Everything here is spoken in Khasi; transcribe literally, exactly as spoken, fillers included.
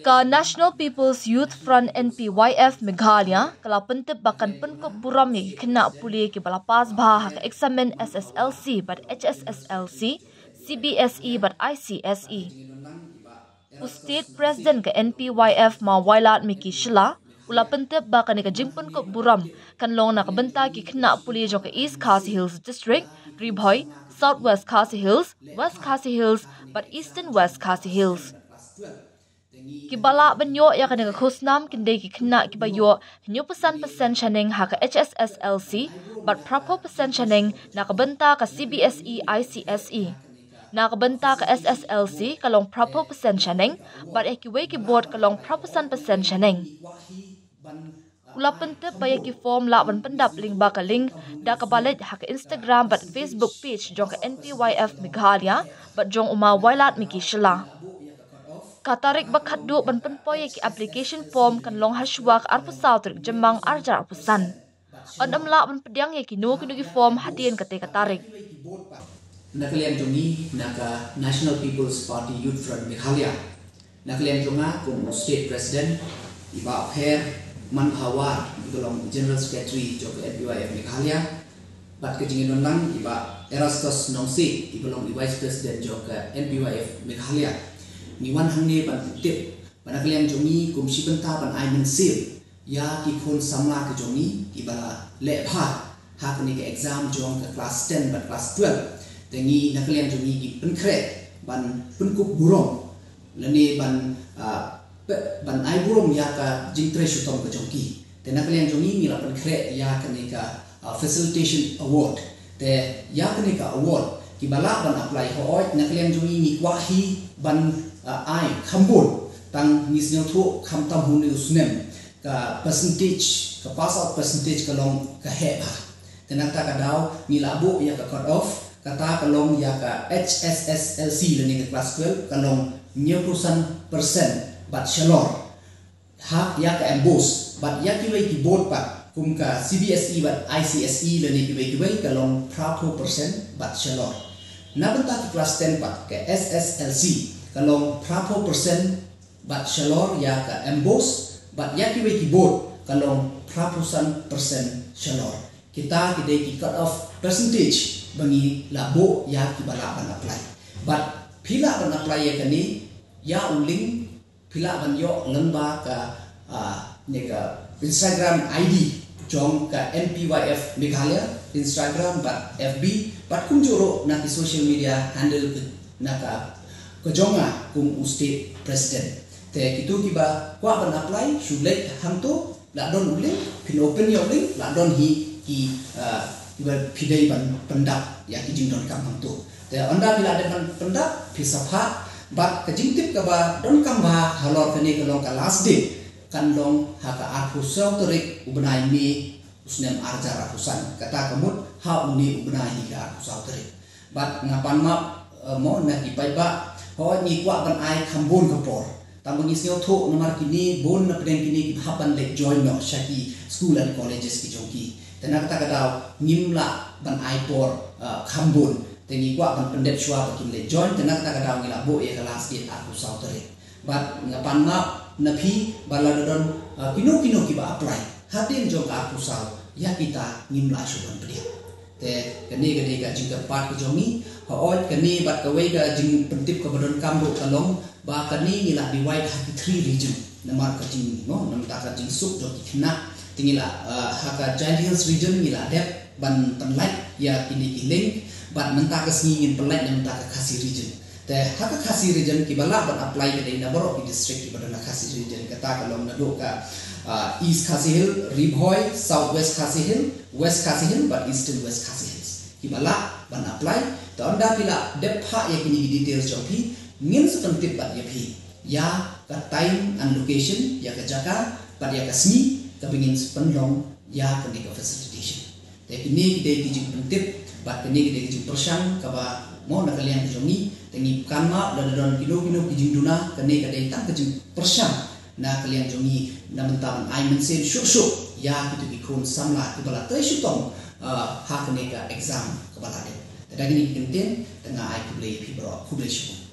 Ka National People's Youth Front N P Y F Meghalaya ka la pyntip ba kan pynkup burom ïa ki khynnah pule kiba la pass bha ha ka eksamin S S L C bad H S S L C, C B S E bad I C S E. U State President ka N P Y F Ma Wailadmiki Shylla u la pyntip ba kane ka jingpynkup burom kan long na ka bynta ki khynnah pule jong ka East Khasi Hills District, Ri Bhoi, South West Khasi Hills, West Khasi Hills bad Eastern West Khasi Hills. Kiba lah ban ïoh ïa kane ka khusnam kin dei ki khynnah kiba ïoh hynñiewphew san percent shaneng ha ka H S S L C bad phraphew percent shaneng na ka bynta ka C B S E I C S E. Na ka bynta ka S S L C ka long phraphew percent shaneng bad ïa kiwei ki board ka long phraphew san percent shaneng. U la pyntip ba ïa ki form lah ban pyndap lyngba ka link da kaba leit ha ka Instagram bad Facebook page jong ka N P Y F Meghalaya bad jong u Ma Wailadmiki Shylla. Ka tarik ba khatduh ban pynpoi ïa ki application form kan long ha shuwa ka arphew saw tarik Jymmang arhajar arphew san. Yn ym lah ban pdiang ïa kino kino ki form hadien kata ka tarik. Na ka liang jong ngi na ka National People's Party Youth Front Meghalaya, na ka liang jong nga kum u State President, i Bah Pher Manbhawar, i ba long General Secretary jong ka N P Y F Meghalaya, bad ka jingïadonlang i Bah Erastus Nongsiej, i ba long i Vice President jong ka N P Y F Meghalaya. Ngi wan hangne ban pyntip ba na ka liang jong ngi kum shi bynta ban ai mynsiem ïa ki khun samla ki jong ngi kiba la leh bha ha kane ka exam jong ka class ten bad class twelve. Te ngi na ka liang jong ngi ngi pynkhreh ban pynkup burom lane ban, ah, pe-, ban ai burom ïa ka jingtrei shitom ka jong ki. Te na ka liang jong ngi ngi la pynkhreh ïa kane ka, ah, facilitation award. Te ïa kane ka award kiba lah ban apply, hooid na ka liang jong ngi ngi kwah hi ban, ah, ai kham bun, tang ngi sngewthuh khamtam ha une u snem ka percentage, ka pass out percentage ka long ka heh bha. Te na kata ka daw ngi la buh ïa ka cut off, kata ka long ïa ka H S S L C lane ka class twelve ka long hynñiewphew san percent bad shalor. Ha ïa ka MBOSE bad ïa kiwei ki board pat kum ka C B S E bad I C S E lane kiwei kiwei ka long phraphew percent bad shalor. Na bynta ki class ten pat ka S S L C ka long phraphew percent bad shalor ïa ka MBOSE bad ïa kiwei ki board ka long phraphew san percent shalor. Kita ki dei ki cut off percentage ba ngi la buh ïa kiba lah ban apply. Bad phi lah ban apply ïa kane, ïa u link phi lah ban ïoh lyngba ka, ah, ne ka Instagram I D jong ka N P Y F Meghalaya, Instagram bad F B bad kumjuh ruh na ki social media handle na ka, ka jong nga kum u State President. Te kito kiba kwah ban apply shu leit hangto, la don u link, phin open ïa u link, la don hi ki, ah, kiba phi dei ban pyndap ïa ki jingdonkam hangto. Te ynda phi la dep ban pyndap phi sa phah, bad ka jingtip kaba donkam bha halor kane ka long ka last date kan long ha ka arphew saw tarik u bnai May u snem arhajar arphew san, kata ka mut ha une u bnai hi ka arphew saw tarik. Bad nga pan map, eh, mo na ki paidbah, hooid ngi kwah ban ai kham bun ka por. Tang ba ngi sngewthuh namar kine bun na pdeng kine ki hap ban leit join noh sha ki school and colleges ki jong ki. Te na kata ka daw ngim lah ban ai por, eh, kham bun. Te ngi kwah ban pyndep shuwa ba kin leit join, te na kata ka daw ngi la buh ïa ka last date arphew saw tarik. Bad nga pan map na phi ba lada don, ah, kino kino kiba apply hadien jong ka arphew saw, ïa kita ngim lah shuh ban pdiang. Te kane ka dei ka jingkyrpad ka jong ngi. Hooid kane bad kawei ka jingpyntip kaba donkam ruh ka long ba kane ngi la divide ha ki three region. Namar ka jing, no, namar ka jingsuk jong ki khynnah. Te ngi la, ah, ha ka Jaintia Hills region ngi la dep ban pynlait ïa kine ki link, bad mynta ka sngi ngin pynlait na mynta ka Khasi region. Te ha ka Khasi region kiba lah ban apply ka dei na baroh ki district kiba don ha Khasi region, kata ka long naduh ka, ah, East Khasi Hills, Ri Bhoi, South West Khasi Hills, West Khasi Hills bad Eastern West Khasi Hills. Kiba lah ban apply, te ynda phi la dep phah ïa kine ki details jong phi, ngin sa pyntip bad ïa phi ïa ka time and location, ïa ka jaka bad ïa ka sngi kaba ngin sa pynlong ïa kane ka facilitation. Te kine ki dei ki jingpyntip bad kine ki dei ki jingpyrshang kaba mo na ka liang ka jong ngi. Te ngi pan map lada don kino kino ki jingduna, kane ka dei tang ka jingpyrshang na ka liang jong ngi na bynta ban ai mynsiem shuh shuh ïa kito ki khun samla kiba la trei shitom, ah, ha kane ka exam kaba la dep. Te da kine ki kyntien te nga ai khublei ïa phi baroh, khublei shibun.